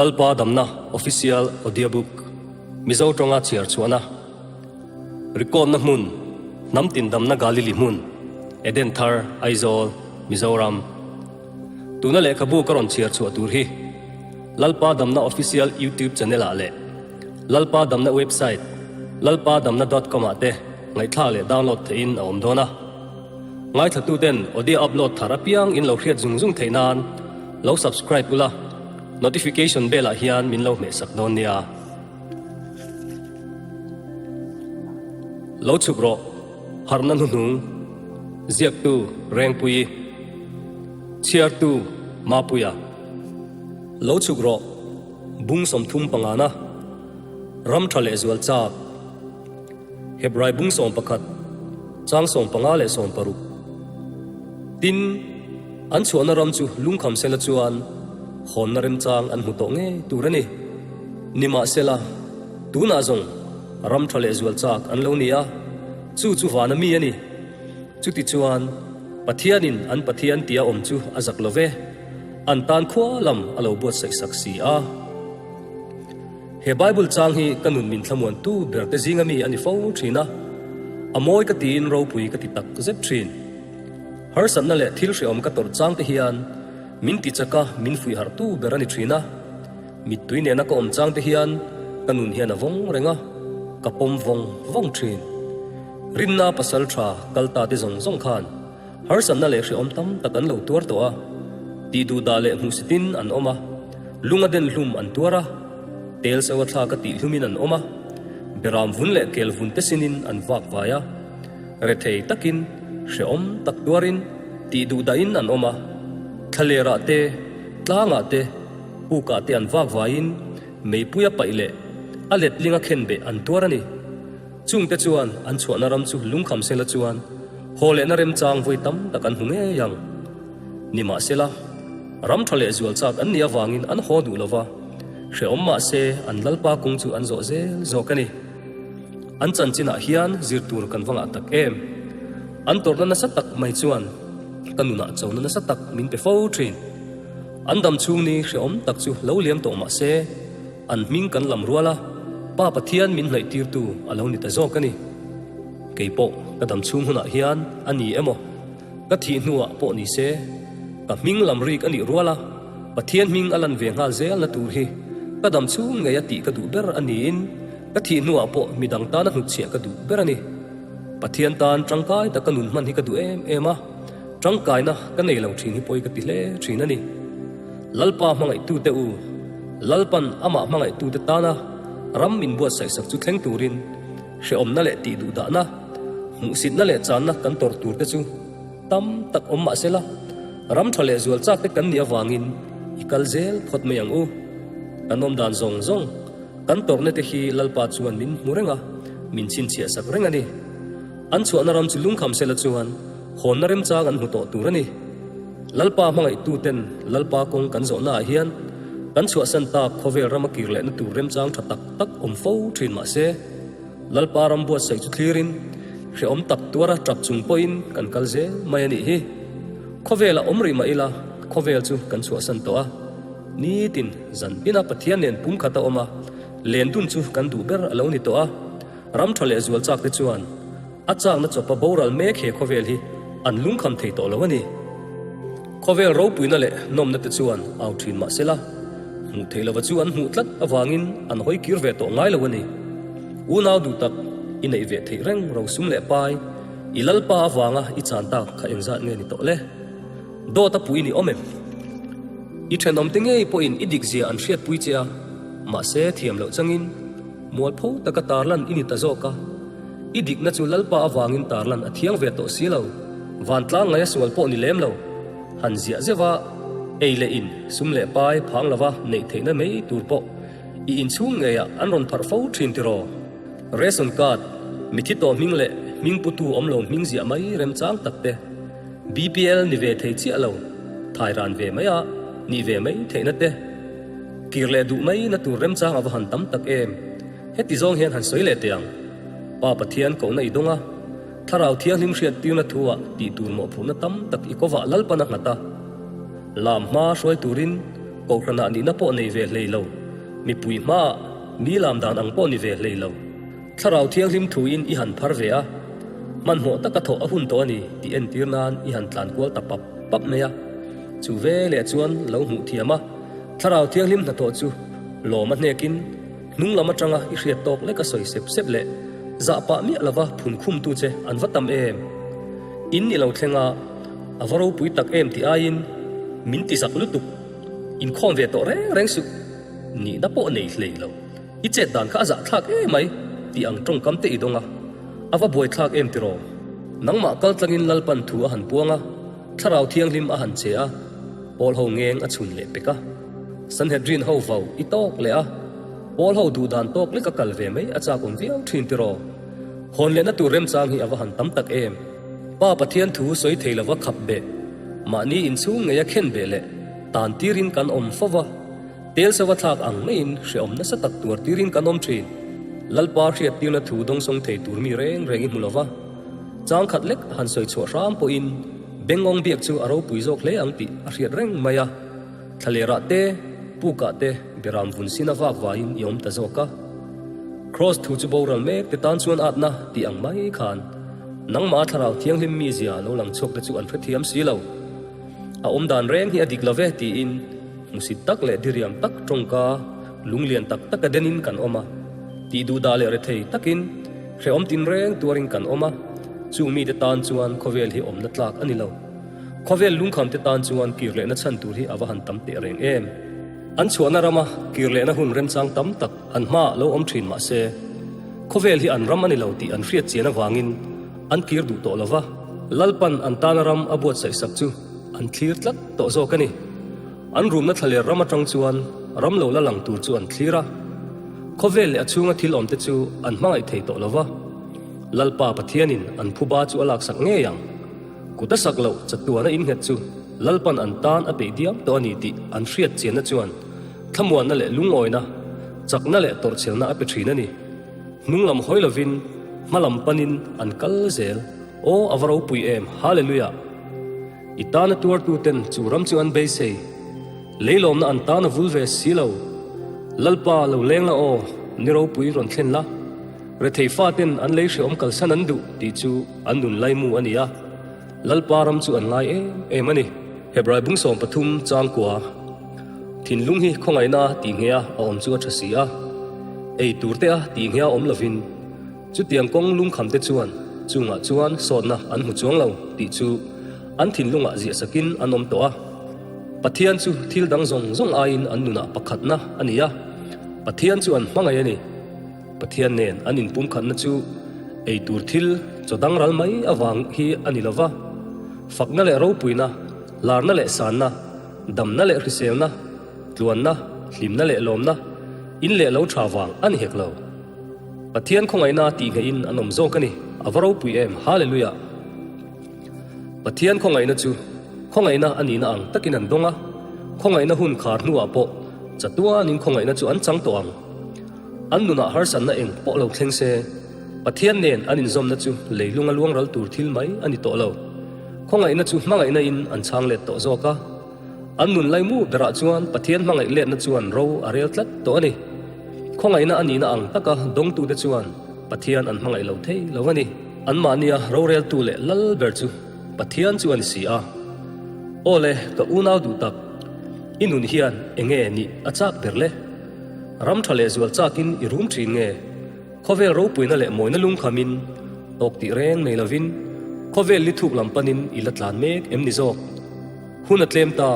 Lalpa Damna Official Audiobook Mizo tawnga chhiar chhuahna Record-na hmun Hnam tin damna Galili hmun Eden Thar Aizawl Mizoram Tuna lehkhabu ka rawn chhiar chhuah tur hi Lalpa Damna Official YouTube Channel ah leh Lalpa Damna Website lalpadamna dot com ah te ngaihthlak leh download theihin a awm dawn a. Ngaithlatuten audio upload thar apiang in lo hriat zung zung theih nan lo subscribe ula, notification bell ah hian min lo hmehsak dawn nia. Lo chhuk rawh, harhna hnuhnung, ziaktu Rengpuii, chhiartu Mapuia. Lo chhuk rawh, bung 30 pangana, ram tha leh zual chak. Hebrai bung 11, chang 15 leh 16. Tin, an chhuahna ram chu lungkham sela chuan hawnna remchang an hmu tawh ngei tur a ni. Nimahsela, tunah zawng ram tha leh zual chak an lo ni a, chu chu vana mi a ni. Chutichuan, Pathianin an Pathian tia awm chu a zak lo ve, an tan khua lam a lo buatsaih sak si a. He Bible chang hi ka nun min thlamuantu ber te zinga mi a ni fo thin a, a mawi ka tiin ropui ka ti tak zet thin. Harsatna leh thil hrehawm ka tawrh chang te hian min ti chak a, min fuih harhtu ber a ni thin a. Mittui nena ka awm chang te hian ka nun hian a vawng reng a, ka pawm vawng vawng thin. Rinna pasal tha kal ta te zawng zawng khan Harsatna leh hrehawm tam tak an lo tuar tawh a, tih duh dah leh hmuhsitin an awm a, lung a den hlum an tuar a, tel seu a thlak a tih hlumin an awm a, beram vun leh kel vun te sinin an vak vai a, rethei takin hrehawm tak tuarin tih duh dahin an awm a, thlalerah te, tlangah te, pukah te an vak vaiin meipuia paih leh a letlinga khenbeh an tuar a ni. Chungte chuan an chhuahna ram chu lungkham sela chuan haw lehna remchang vawi tam tak an hmu ngei ang. Nimahsela, ram tha leh zual chak an nih avangin an haw duh lova, hrehawm mahse an Lalpa kawng chu an zawh zel zawk a ni. An chanchinah hian zir tur kan va ngah tak em? An tawrhna nasa tak mai chuan ka nunah chona nasa tak min pe fo thin. An dam chhung ni hrehawm tak chu lo liam tawh mahse, An hming kan lam rual a, Pa Pathian min hnaihtirtu a lo ni ta zawk a ni. Kei pawh ka dam chhung hunah hian a ni emaw, ka thih hnuah pawh ni se, ka hming lam rik a nih rual a, Pathian hming a lan ve nghal zelna tur hi ka dam chhung ngei a tih ka duh ber a niin ka thih hnuah pawh midang tana hnutchhiah ka duh ber a ni. Pathian tan tangkai taka nun hman hi ka duh em em a, tangkaina ka nei lo thin hi pawi ka ti hle thin a ni. Lalpa hmangaihtute u, Lalpan amah hmangaihtute tana ram min buatsaihsak chu thleng turin hrehawmna leh tihduhdahna, hmuhsitna leh channa kan tawrh turte chu tam tak awm mah sela, ram tha leh zual chak te kan nih avangin i kal zel phawt mai ang u. Kan awm dan zawng zawng, kan tawrhna te hi Lalpa chuan min hmu reng a, min chhinchhiah sak reng a ni. An chhuahna ram chu lungkham sela chuan hawnna remchang an hmu tawh tur a ni. Lalpa hmangaihtuten Lalpa kawng kan zawhnaah hian kan chhuahsan tak khawvel rama kir lehna tur remchang tha tak tak awm fo thin mah se, Lalpa ram buatsaih chu thlirin hrehawm tak tuara tap chung pawhin kan kal zel mai a nih hi. Khawvelah awm rih mah ila khawvel chu kan chhuahsan tawh a, nitin zan pina Pathian nen pumkhat a awm a, len dun chu kan duh ber a lo ni tawh a. Ram tha leh zual chak te chuan a chakna chawpa boral mek he khawvel hi an lungkham thei tawh lo a ni. Khawvel ropuina leh nawmna te chuan au thin mah sela, hmuh theih lova chu an hmuh tlat avangin an hawi kir ve tawh ngai lo a ni. Unau duh tak, i neih ve theih reng rosum leh pai, i Lalpa avanga i chan tak kha engzat nge ni tawh le? Dawt a pui ni awm em? I thenawmte ngei pawhin i dikzia an hriatpui che a, mahse thiam loh changin, Mualpho taka tarlan i ni ta zawk a, i dikna chu Lalpa avangin tarlan a thiang ve tawh si lo, vantlang ngaia sual pawh ni lem lo. Han ziah zeuh a, ei leh in, sum leh pai phang lova neih theihna mai tur pawh i inchhung ngeiah an rawn pharh fo thin tiraw? Ration card, mithi tawh hming leh hming putu awm lo hming ziah mai remchang tak te, BPL ni ve thei chiah lo, thairan ve mai a, nih ve mai theihna te, Kir leh duh mai na tur remchang a va han tam tak em? Heti zawng hian han sawi leh teh ang. Pa Pathian kohna i dawng a, Thlarau Thianghlim hriat tirna thu ah tih tur mawhphurhna tam tak i kovah Lalpan a nghat a. Lam hma hruai turin Kohhranah nihna pawh nei ve hlei lo, mipui hmaah mi lam dan ang pawh ni ve hlei lo. Thlarau Thianghlim thuin i han phar ve a, hmanhmawh taka thawh a hun tawh a ni tih entir nan i han tlan kual ta pap pap mai a. Chu veleh chuan lo hmuh thiam a, Thlarau Thianghlim hnathawh chu lawm a hnekin hnung lam atanga i hriat tawk leka sawi sep sep leh zah pah miah lova phun khumtu che an va tam em? In i lo thleng a, a va ropui tak em tih aiin min ti zak lutuk, inkhawm ve tawh reng reng suh, nihna pawh nei hlei lo. I chet dan kha a zahthlak em mai tih ang tawngkam te i dawng a, a va buaithlak em tiraw? Nangmah kal tlangin Lalpan thu a han puang a, Thlarau Thianghlim a han che a, Pawl ho ngeng a chhun leh pek a. Sanhedrin ho vau i tawk leh a, Pawl ho duh dan tawk lek a kal ve mai a chak awm viau thin tiraw? Hawn lehna tur remchang hi a va han tam tak em! Pa Pathian thu sawi thei lova khap beh, mahni inchhung ngeia khen beh leh tan tirin kan awm fo va, Tel sava thlak ang maiin hrehawm nasa tak tuar tirin kan awm thin. Lalpa hriattirna thu dawngsawng thei tur mi reng reng i hmu lova, chang khat lek han sawi chhuah hram pawhin Bengawng biak chu a ropui zawk hle ang tih a hriat reng mai a. Thlalerah te, pukah te beram vun sin a vak vaiin i awm ta zawk a. Kraws thu chu boral mek te tan chuan atna tih ang mai khan nangmah thlarau thianghlim mizia lo lang chhuak te chu an hrethiam si lo. A awm dan reng hi a dik lo ve tiin hmusit tak leh diriam tak tawngka lunglian tak taka denin kan awm a, tih duhdah leh rethei takin hrehawm tinreng tuarin kan awm a, chung mite tan chuan khawvel hi awmna tlak a ni lo. Khawvel lungkhamte tan chuan kir lehna chhan tur hi a va han tam teh reng em. An chhuahna rama kir lehna hun remchang tam tak an hmaah lo awm thin mah se, khawvel hi an ram a ni lo tih an hriat chian avangin an kir duh tawh lo va, Lalpan an tana ram a buatsaih sak chu an thlir tlat tawh zawk a ni. An rumna thlaler ram atang chuan ram lo la lang tur chu an thlir a, khawvel leh a chhunga thil awmte chu an hmangaih thei tawh lo va, Lalpa Pathianin an phuba chu a laksak ngei ang. Kut a sak loh chatuana innghet chu Lalpan an tan a peih diam tawh a ni tih an hriat chianna chuan thlamuanna leh lungawina, chakna leh tawrhchhelna a pe thin a ni. Hnung lam hawi lovin hma lam panin an kal zel. Aw a va ropui em! Hallelujah! I tana tuartuten chu ram chu an beisei. Leilawmna an tan a vul ve si lo. Lalpa lo leng la aw, ni ropui rawn thlen la. Rethei faten an lei hrehawm kalsan an duh tih chu an nun laimu a ni a. Lalpa ram chu an ngai em em a ni. Hebrai bung 13 changkua Thinlung hi khawngaihna tih nghe a a awm chu a tha si a. Ei tur te a tih nghe a awm lovin chutiang kawng lungkham te chuan chungah chuan sawtna an hmu chuang lo tih chu an thinlungah ziah sakin an awm tawh a. Pathian chu thil dang zawng zawng aiin an nunah pakhatna a ni a, Pathian chu an hmangaih a ni. Pathian nen an inpumkhatna chu ei tur thil chaw dang ral mai avang hi a ni lo va, fakna leh ropuina, larna leh sanna, damna leh hriselna, tluanna, hlimna leh lawmna, in leh lo tha vang a ni hek lo. Pathian khawngaihna tihnghehin an awm zawk a ni. A va ropui em! Hallelujah! Pathian khawngaihna chu khawngaihna a nihna ang takin an dawng a, khawngaihna hun khar hnuah pawh chatuanin khawngaihna chu an chang tawh ang. An nunah harsatna eng pawh lo thleng se, Pathian nen an inzawmna chu leilunga luang ral tur thil mai a ni tawh lo. Khawngaihna chu hmangaihna in an chhang let tawh zawk a. An nun laimu berah chuan Pathian hmangaih letna chuan ro a rel tlat tawh a ni. Khawngaihna a nihna ang taka dawngtute chuan Pathian an hmangaih lo thei lo a ni. Anmahnia roreltu leh lal ber chu Pathian chu a ni si a. Aw le, ka unau duh tak, i nun hian enge nih a chak ber le? Ram tha leh zual chakin i rum thin nge? Khawvel ropuina leh mawina lungkhamin tawk tih reng nei lovin khawvel li thuk lam panin i la tlan mek em ni zawk? Hun a tlem ta,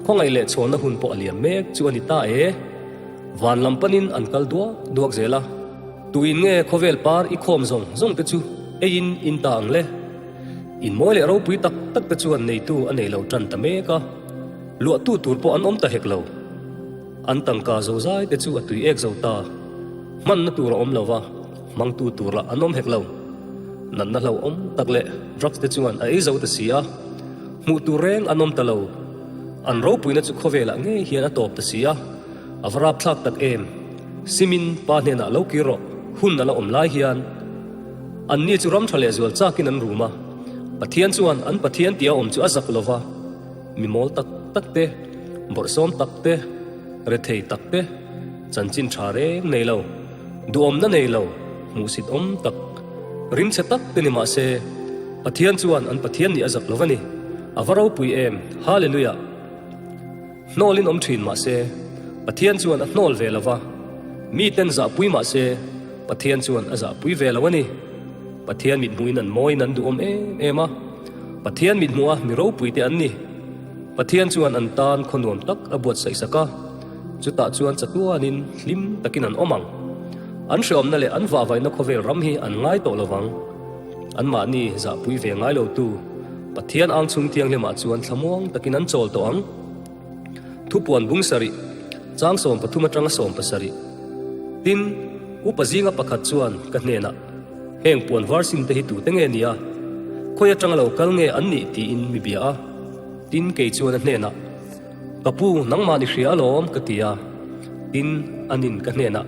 khawngaih leh chhawnna hun pawh a liam mek chu a ni ta e. Van lam panin an kal duak duak zel a. Tuin nge khawvel par i khawm zawng zawng te chu eiin in ta ang le? In mawi leh ropui tak tak te chuan neitu a nei lo tan ta mek a, luahtu tur pawh an awm ta hek lo. An tangka zozai te chu a tui ek zo ta. Hmanna tur a awm lo va, hmangtu tur lah an awm hek lo. Natna hlauhawm tak leh drugs te chuan a ei zo ta si a, hmuh tur reng an awm ta lo. An ropuina chu khawvelah ngei hian a tawp ta si a, a va rapthlak tak em! Simin pa hnenah lo kir rawh, hun a la awm lai hian. Anni chu ram tha leh zual chakin an rum a, Pathian chuan an Pathian tia awm chu a zak lo va, mi mawl tak tak te. Bawrhsawm tak te, rethei tak te, chanchin tha reng nei lo, duhawmna nei lo, hmuhsit awm tak, rimchhe tak te ni mah se, Pathian chuan an Pathian nih a zak lo va ni. A va ropui em! Hallelujah! Hnawlin awm thin mah se, Pathian chuan a hnawl ve lo va, miten zahpui mah se, Pathian chuan a zahpui ve lo a ni. Pathian mithmuhin an mawiin an duhawm em em a, Pathian mithmuha mi ropuite an ni. Pathian chuan an tan khaw nuam tak a buatsaih sak a, chutah chuan chatuanin hlim takin an awm ang. An hreawmna leh an vahvaihna khawvel ram hi an ngai tawh lo vang. Anmahni zahpui ve ngai lotu Pathian ang chhung thianghlimah chuan thlamuang takin an chawl tawh ang. Thupuan bung sarih, chang 13 atanga 17. Tin, upa zinga pakhat chuan ka hnenah, Heng puan var sin te hi tute nge nia? Khawi atanga lo kal nge an nih tiin mi bia a. Tin, kei chuan a hnenah, Ka pu, nangmah ni hria alawm ka ti a. Tin, anin ka hnenah,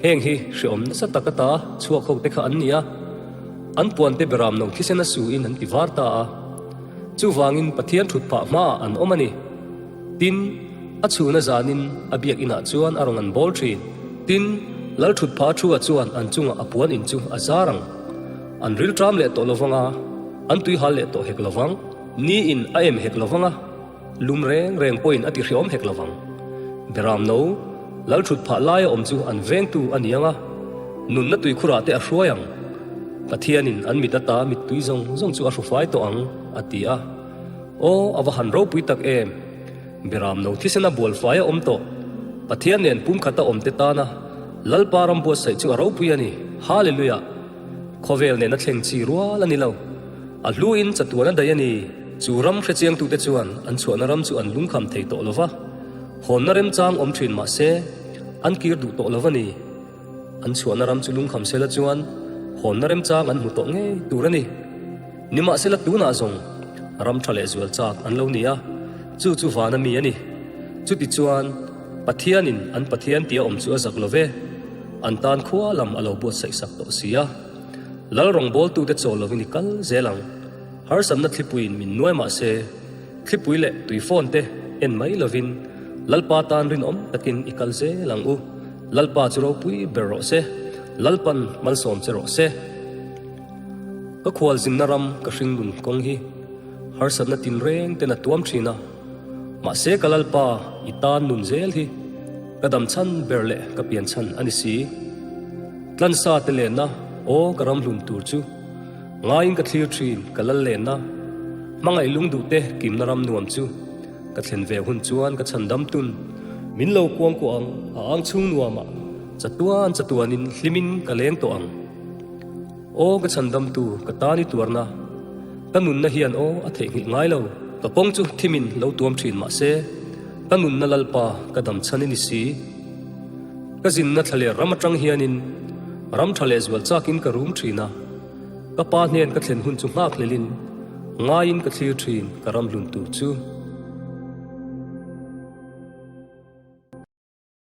Heng hi hreawm nasa tak ata chhuak ho te kha an ni a, an puante beram no thisen a su in an ti var ta a. Chuvangin Pathian thut phah hmaah an awm a ni. Tin, a chhuna zanin a biak inah chuan a rawn an bawl thin. Tin, lal thut phah thua chuan an chungah a puan in chu a zar ang. An rilṭam leh tawh lovang a, an tuihal leh tawh hek lovang. Ni in a em hek lovang a. Lum reng reng pawhin a ti hriawm hek lovang. Beram no, lal thut phah laia awm chu an vengtu a ni ang a, nunna tuikhurah te a hruai ang. Pathianin an mit ata mittui zawng zawng chu a hrufai tawh ang, a ti a. Aw, a va han ropui tak em! Beram no thisena bualfai a awm tawh. Pathian nen pumkhata awmte tana Lalpa ram buatsaih chu a ropui a ni. Hallelujah! Khawvel nena thleng chi rual a ni lo. A hluin chatuan a daih a ni. Chu ram hrechiangtute chuan an chhuahna ram chu an lungkham thei tawh lo va, hawnna remchang awm thin mah se, an kir duh tawh lo va ni. An chhuahna ram chu lungkham sela chuan hawnna remchang an hmu tawh ngei tur a ni. Nimahsela tunah zawng ram tha leh zual chak an lo ni a, chu chu vana mi a ni. Chutichuan, Pathianin an Pathian tia awm chu a zak lo ve. An tan khua lam a lo buatsaih sak tawh si a. Lal rawngbawltute chawl lovin i kal zel ang. Harsatna thlipuiin min nuai mah se, thlipui leh tui phone te en mai lovin Lalpa tan rinawm takin i kal zel ang u. Lalpa chu ropui ber rawh se, Lalpan malsawm che rawh se. Ka khualzinna ram ka hringnun kawng hi harsatna tinreng ten a tuam thin a. Mahse ka Lalpa i tan nun zel hi ka dam chhan ber leh ka pian chhan a ni si. Tlansa te lenna aw ka ram hlun tur chu ngaiin ka thlir thin ka lal lenna hmangaih lung duh te kimna ram nuam chu ka thlen ve hun chuan ka chhan dam tun. Min lo kuang kuah ang a ang chhung nuamah chatuan chatuanin hlimin ka leng tawh ang. Aw ka chhandamtu ka tan i tuarna, ka nunna hian aw a theihnghilh ngai lo. Ka kawng chu thimin lo tuam thin mah se, ka nunna Lalpa ka dam chhan i ni si. Ka zinna thla leh ram atang hianin ram tha leh zual chakin ka rum thin a, ka pa hnen ka thlen hun chu nghakhlelin ngaiin ka thlir thin ka ram hlun tur chu.